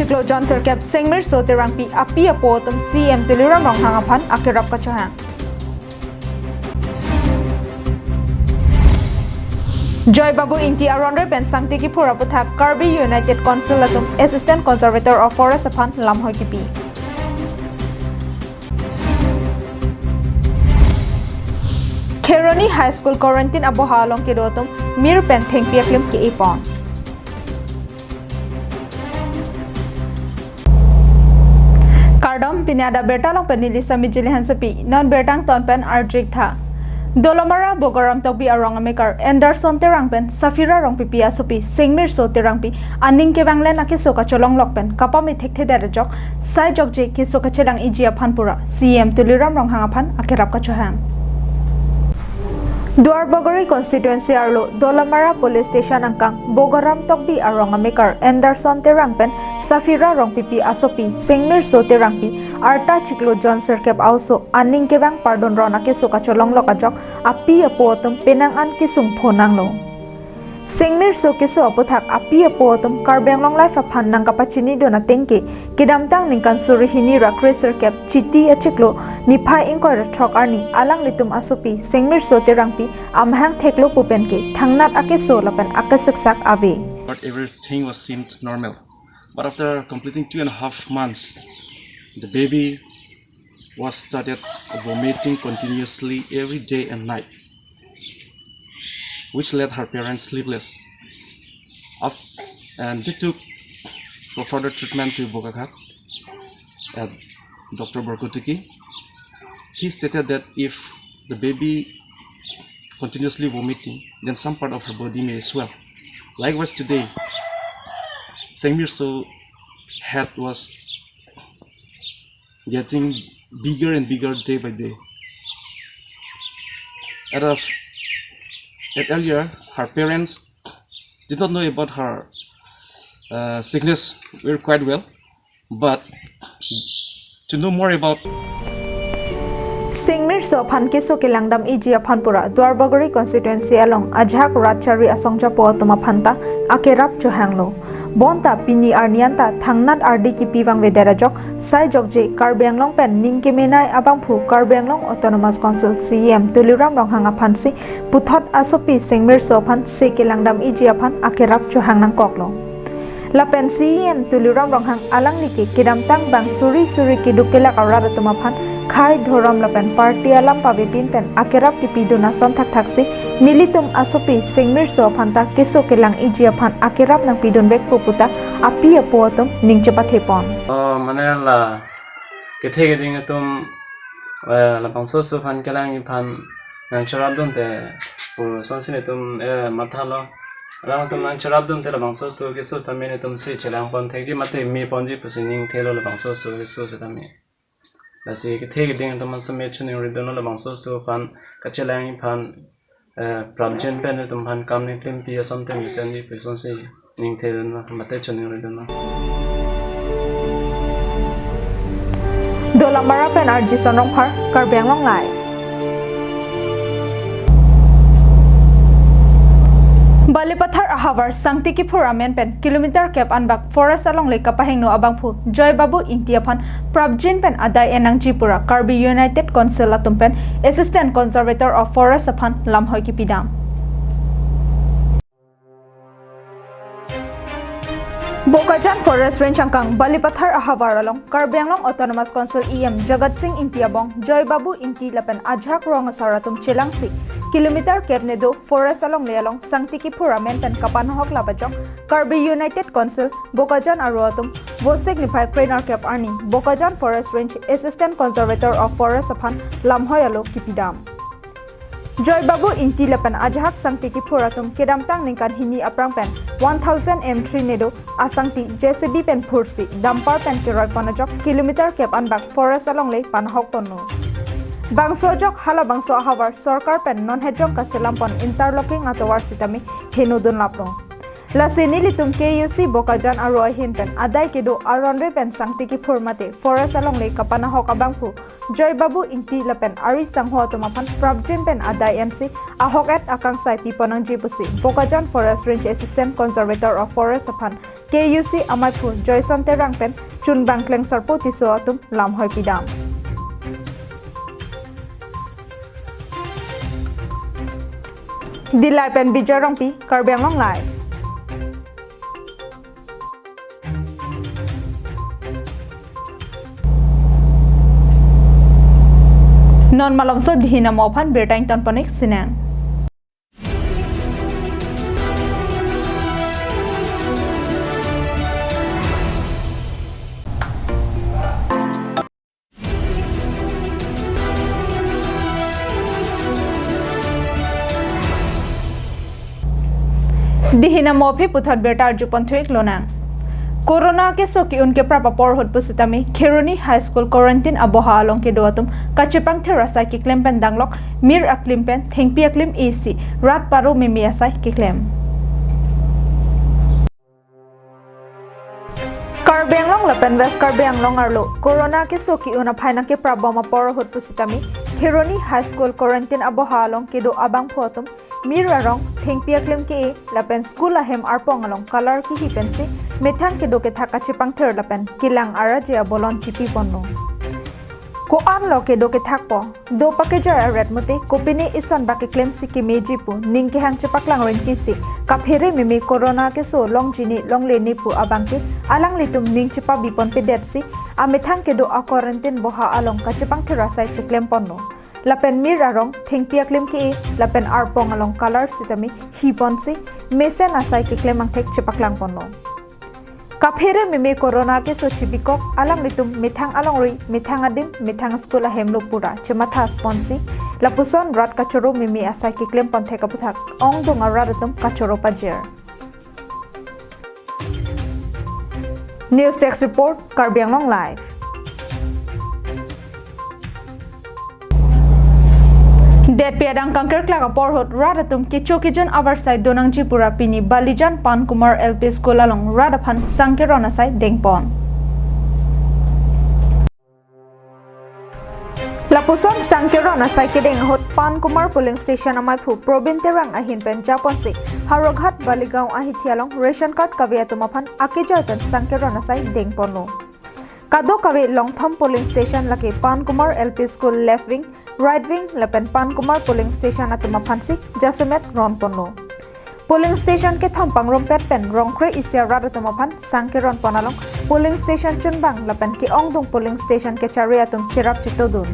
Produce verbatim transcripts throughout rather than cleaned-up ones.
Chiklo John Sirkep Sengmirso Terangpi api apo atum C E M Tuliram Ronghang aphan akerap kachohang. Joy Babu Ingti aron roi pen Sangti Kiphur aputhak Karbi United Council atum Assistant Conservator of Forest aphan lamhoi kipi. Kheroni High School quarantine aboha along kedo atum mir pen thengpi aklim ke-epon. Kardom, pini adap birta along pen neli Sami Jili Hansepi, non birta angton pen arju-ik tha. Dolamara Bogaram Tokbi arong amekar Anderson Terang pen Safira Rongpipi asopi Sengmirso Terangpi aning kevanglen akeso kacholonglok pen kapame thekthedet ajok sai jokje keso kachelang iji aphan pura C E M Tuliram Ronghang aphan akerap kachohang. Duarbagori constituency arlo Dolamara Police Station angkang Bogaram Tokbi arong amekar Anderson Terang pen Safira Rongpipi asopi Sengmirso Terangpi arta chiklo John Sirkep aoso aning kevang pardon ron akeso kacholonglok ajok api apo atum penang an kesung phonanglo. Sengmirso keso aputhak api apo atum Karbi Anglong Live aphan nangkapachinidun ateng ke kedamtang ningkan suri hini ra kre sirkep Chiti achiklo niphai ingkoi ra throk arni alanglitum asopi Sengmirso Terangpi amahang theklo pu pen ke thangnat akeso lapen akesiksak ave. But everything was seemed normal. But after completing two and a half months, the baby was started vomiting continuously every day and night, which led her parents sleepless. Af- and they took for further treatment to Bokakhat at Doctor Borkotiki. He stated that if the baby continuously vomiting, then some part of her body may swell. Likewise today, Sengmirso head was getting bigger and bigger day by day. At, a, at earlier, her parents did not know about her uh, sickness very quite well, but to know more about Sengmirso aphan keso kelangdam iji aphan pura Duarbagori constituency along ajahak rat chari asongjapo atum aphan ta akerap chohanglo. Bonta pini arni anta thangnat ardi kipi vangvedet ajok sai jokje Karbi Anglong pen ning kemenei abangphu Karbi Anglong Autonomous Council C E M Tuliram Ronghang aphansi puthot asopi Sengmirso aphan se kelangdam iji aphan akerap chohang nangkoklo. Lapen C E M Tuliram Ronghang alangli ke kedamtang bang suri suri keduk kelak arat atum aphan khei dhorom lapen party alam pavepin pen akerap kipidun ason thakthaksi nelitum asopi Sengmirso aphan ta keso kelang iji aphan akerap nangpidunvek pu puta api apo atum ning chepathepon. Oh, mane la kethe keding atum eh, labangso oso aphan kelang iphan nangcherapdunte pu sonsi netum eh, mathalo. Alangtum nangcherapdunte labangso oso keso sitame netum si chelangpon thekji mate meponji pusi ningthelo labangso oso keso sitame. Lasi kethe keding atum asame choningridunlo labangso oso aphan kachelang iphan eh, prapjin pen netum aphan kam ningklimpi ason tem mesenji pu sonsi ningthedun mate choningridun. Dolamara pen R J Sonrongphar, Karbi Anglong Live. Balipathar ahavar Sangti Kiphur amen pen kilometer kep anbak forest alongle kapahingno abangphu Joy Babu Ingti aphan prapjin pen adai en nangji pura Karbi United Council atum pen Assistant Conservator of Forest aphan lamhoi kipidam. Bokajan Forest Range angkang Balipathar ahavar along Karbi Anglong Autonomous Council E M Jagat Sing Ingti abong Joy Babu Ingti lapen ajahak rong asar atum chelangsi kilometer kep nedo forest alongle along Sangti Kiphur amen pen kapanhok lap ajok Karbi United Council Bokajan aro atum Vosik niphai krenerkep arni Bokajan Forest Range Assistant Conservator of Forest aphan lamhoi alo kipidam. Joy Babu Ingti lapen ajahak Sangti Kiphur atum kedamtang ningkan hini aphrang pen one thousand M three nedo asangti J C B pen phursi dumper pen keroipon ajok kilometer kep anbak forest alongle panhokponlo. Bangso ajok halabangso ahavar sorkar pen non hejong kaselampon interlocking atovar sitame henodun laplo. Lasi nelitum K U C Bokajan aro ahin pen adai kedo aron-re pen sangti kiphur mate forest alongle kapanahok abangphu Joy Babu Ingti lapen ari sangho atum aphan prapjin pen adai ensi ahok-et akangsai piponangji pusi Bokajan Forest Range Assistant Conservator of Forest aphan K U C amaiphu Joyson Terang pen chunbang klengsarpo Tisso atum lamhoi pidam. Dillai pen Bijoy Rongpi, Karbi Anglong Live. Non malomso dihin amo aphan birta ingtonpon-ik sinang. Dihin amo aphi puthot birta arjupon thu-ik lonang. Corona keso ki-un keprap apor ahut pusitame Kheroni High School quarantine aboha along kedo atum kachepangthir asai keklem pen danglok mir aklim pen thengpi aklim isi rat paro meme asai keklem. Karbi Anglong lapen West Karbi Anglong arlo Corona keso ki-un aphai nangkeprap bom apor ahut pusitame Kheroni High School quarantine aboha along kedo abangphu atum mir arong, thengpi aklim ke-e lapen school ahem arpong along color kehi pensi methang kedo kethak kachepangthir lapen kelang araje abolon chipiponlo. Ko-an lo kedo kethakpo, do pakejoi aret mate kopine ison bak keklemsi kemeji pu ning kehang chepaklang rengkisi kaphere meme Corona keso longji ne longle ne pu abangke alanglitum ning chepabiponpedetsi amethang kedo a quarantine boha along kachepangthir asai cheklemponlo. Lapen mir arong, thengpi aklim ke-e lapen arpong along color sitame hiponsi mesen asai keklem angthek chepaklangponlo. Kaphere meme Corona keso chibikok alanglitum methang alongri, methang adim, methang school ahemlo pura chemathaponsi lapuson rat kachoro meme asai keklempon thek aputhak ongdung arat atum kachoro pajir. News Desk Report, Karbi Anglong Live. Detpi adang kangkerklak apor ahut rat atum kecho kejun avarsai donangji pura pini Balijan Pankumar L P School along rat aphan sangkeron asai dengpon. Lapuson sangkeron asai kedeng ahut Pankumar Polling Station amaiphu Probin Terang ahin pen japonsi Howraghat Baligaon ahithi along ration card kave atum aphan akejoi pen sangkeron asai dengponlo. Kadokave longthom polling station lake Pankumar L P School left wing, right wing lapen Pankumar polling station atum aphansi jasemet ronponlo. Polling station kethom pangrumpet pen rongkre isi arat atum aphan sangkeronpon along polling station chunbang lapen ke-ongdung polling station kechari atum cherap chetodun.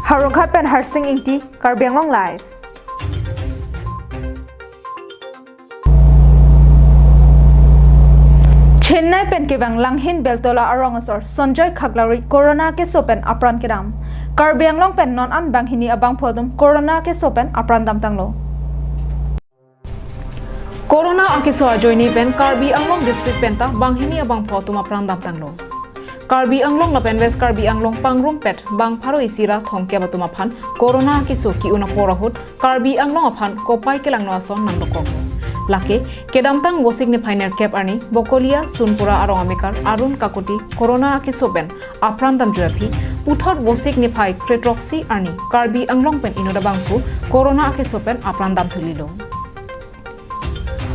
Howraghat pen Harsing Ingti, Karbi Anglong Live. Chennai pen kevang Langhin Beltola arong asor Sanjoy Khaklari Corona keso pen apran kedam. Karbi Anglong pen non an banghini abangphu atum Corona keso pen apran damtanglo. Corona akeso ajoine pen Karbi Anglong district penta banghini abangphu atum apran damtanglo. Karbi Anglong lapen West Karbi Anglong pangrumpet bang pharo isi ra thomkep atum aphan Corona akeso ki-un apor ahut Karbi Anglong aphan kopai kelangno ason nangdokok. Lake kedamtang Vosik niphai nerkep arni Bokolia Sunpura arong amekar Arun Kakuti Corona akeso pen apran damjui aphi, puthot Vosik niphai kretroksi arni Karbi Anglong pen inut abangphu Corona akeso pen apran damthulilo.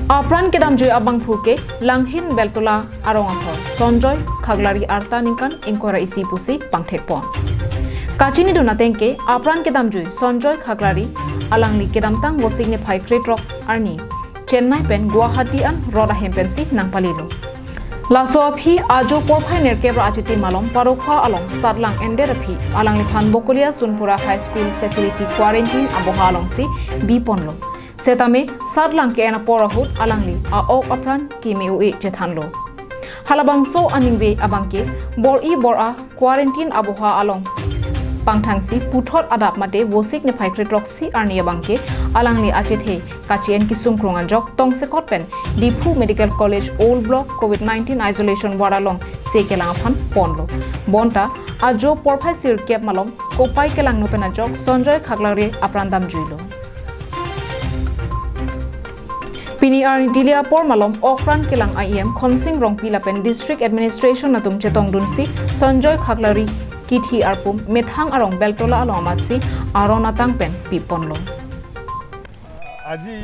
Apran kedamjui abangphu ke Langhin Beltola arong asor Sanjoy Khaklari arta ningkan ingkoi ra isi pusi pangthekpon. Kachinidun ateng ke apran kedamjui Sanjoy Khaklari alangli kedamtang Vosik niphai kretrok arni Chennai pen Guwahati an rot ahem pensi nangpalilo. Laso aphi ajo porphai nerkep ra achiti malom Parokha along satlang endet aphi alangliphan Bokolia Sunpura High School facility quarantine aboha alongsi biponlo. Setame satlang ke-en apor ahut alangli a-ok apran keme-o-e chethanlo. Halabangso aningve abangke bor-i bor-a quarantine aboha along pangthangsi puthot adap mate Vosik niphai kretroksi arni abangke alangli achethe kachi-en kesung krung ajok tongsekot pen Diphu Medical College Old Block Covid nineteen Isolation Ward alongsi kelang aphan ponlo. Bonta ajo porphai sirkep malom kopai kelangno pen ajok Sanjoy Khaklari apran damjuilo. Pini arni tili apor malom Okran kelang I E M Khonsing Rongpi lapen District Administration atum chetongdunsi Sanjoy Khaklari kithi arpum methang arong Beltola along amatsi aron atang pen piponlo. আজি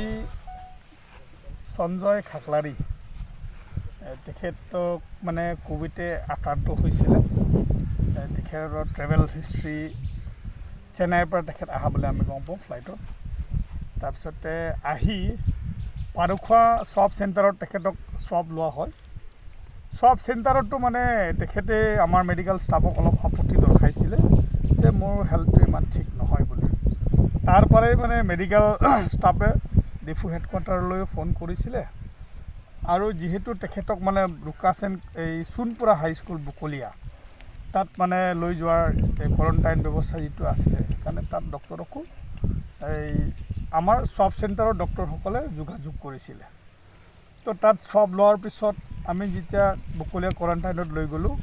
সঞ্জয় খাকলাৰী, এ, তেখেতক মানে কোভিডে আক্ৰান্ত হৈছিলে। এ, তেখেতৰ travel history, চেন্নাইৰ পৰা তেখেত অহা বুলি আমি গম পাওঁ ফ্লাইটত। তাৰপিছতে আহি পাৰুখোৱা স্বাব চেণ্টাৰত তেখেতক স্বাব লোৱা হয়। স্বাব চেণ্টাৰতো মানে তেখেতে আমাৰ মেডিকেল ষ্টাফক অলপ আপত্তি দৰ্শাইছিলে যে মোৰ হেল্থটো ইমান ঠিক নহয় বুলি। তাৰ পৰাই মানে মেডিকেল ষ্টাফে ডিফু হেডকোৱাৰ্টাৰলৈ ফোন কৰিছিলে আৰু যিহেতু তেখেতক মানে ৰুকাচেন এই সোণপুৰা হাইস্কুল বকলীয়া তাত মানে লৈ যোৱাৰ এই কোৱাৰেণ্টাইন ব্যৱস্থা যিটো আছিলে, সেইকাৰণে তাত ডক্টৰকো এই আমাৰ স্বাব চেণ্টাৰৰ ডক্টৰসকলে যোগাযোগ কৰিছিলে। তো তাত স্বাব লোৱাৰ পিছত আমি যেতিয়া বকলীয়া কোৱাৰেণ্টাইনত লৈ গ'লোঁ,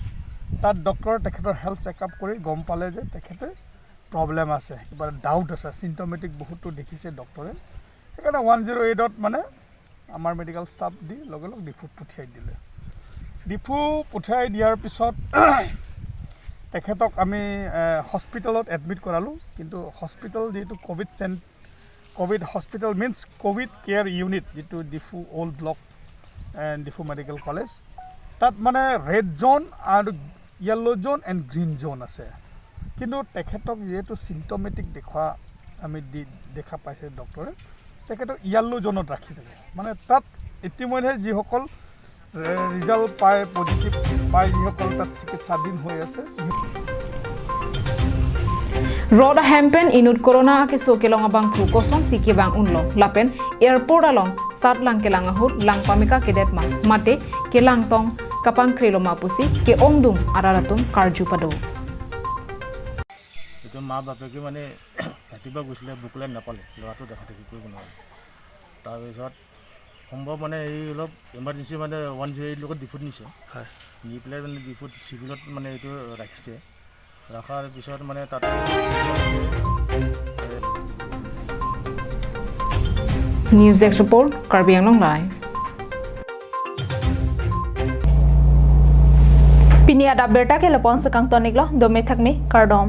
তাত ডক্টৰে তেখেতৰ হেল্থ চেকআপ কৰি গম পালে যে তেখেতে প্ৰব্লেম আছে, কিবা ডাউট আছে, চিম্পটমেটিক বহুতো দেখিছে ডক্টৰে। সেইকাৰণে ওৱান জিৰ' এইটত মানে আমাৰ মেডিকেল ষ্টাফ দি লগে লগে ডিফুত পঠিয়াই দিলে। ডিফু পঠিয়াই দিয়াৰ পিছত তেখেতক আমি এ, হস্পিটেলত এডমিট কৰালোঁ। কিন্তু হস্পিটেল যিহেতু কোভিড চেন covid hospital means covid care unit, যিটো Diphu old block and Diphu medical college, তাত মানে ৰেড জ'ন আৰু yellow' zone and green zone আছে। কিন্তু তেখেতক যিহেতু চিম্পটমেটিক দেখুৱা আমি দি দেখা পাইছে ডক্টৰে, তেখেতক য়েল্ল' জ'নত ৰাখি থাকে। মানে তাত ইতিমধ্যে যিসকল ৰে- ৰিজাল্ট পাই, পজিটিভ পাই যিসকল তাত চিকিৎসাধীন হৈ আছে, Rot ahem pen inut corona akeso kelong abangphu kosonsi kevang unlo lapen airport along satlang kelang ahut lang pameka kedet ma mate kelang tong kapangkre lo ma pusi ke-ongdung arat atum karju pado. এইটো মাক বাপেকে মানে ৰাতিপুৱা গৈছিলে, বকলীয়াত নাপালে, ল'ৰাটো দেখা দেখি কৰিব নোৱাৰে। তাৰপিছত সম্ভৱ মানে এই অলপ ইমাৰ্জেঞ্চি মানে ওৱান জিৰ' এইট লগত ডিফুত নিছে। হয়। নি পেলাই মানে ডিফুত চিভিলত মানে এইটো ৰাখিছে। ৰখাৰ পিছত মানে তাতে News Desk Report, Karbi Anglong Live. Pini adap abirta ke lapu-an si kangton-iklo, dome thakme, kardom.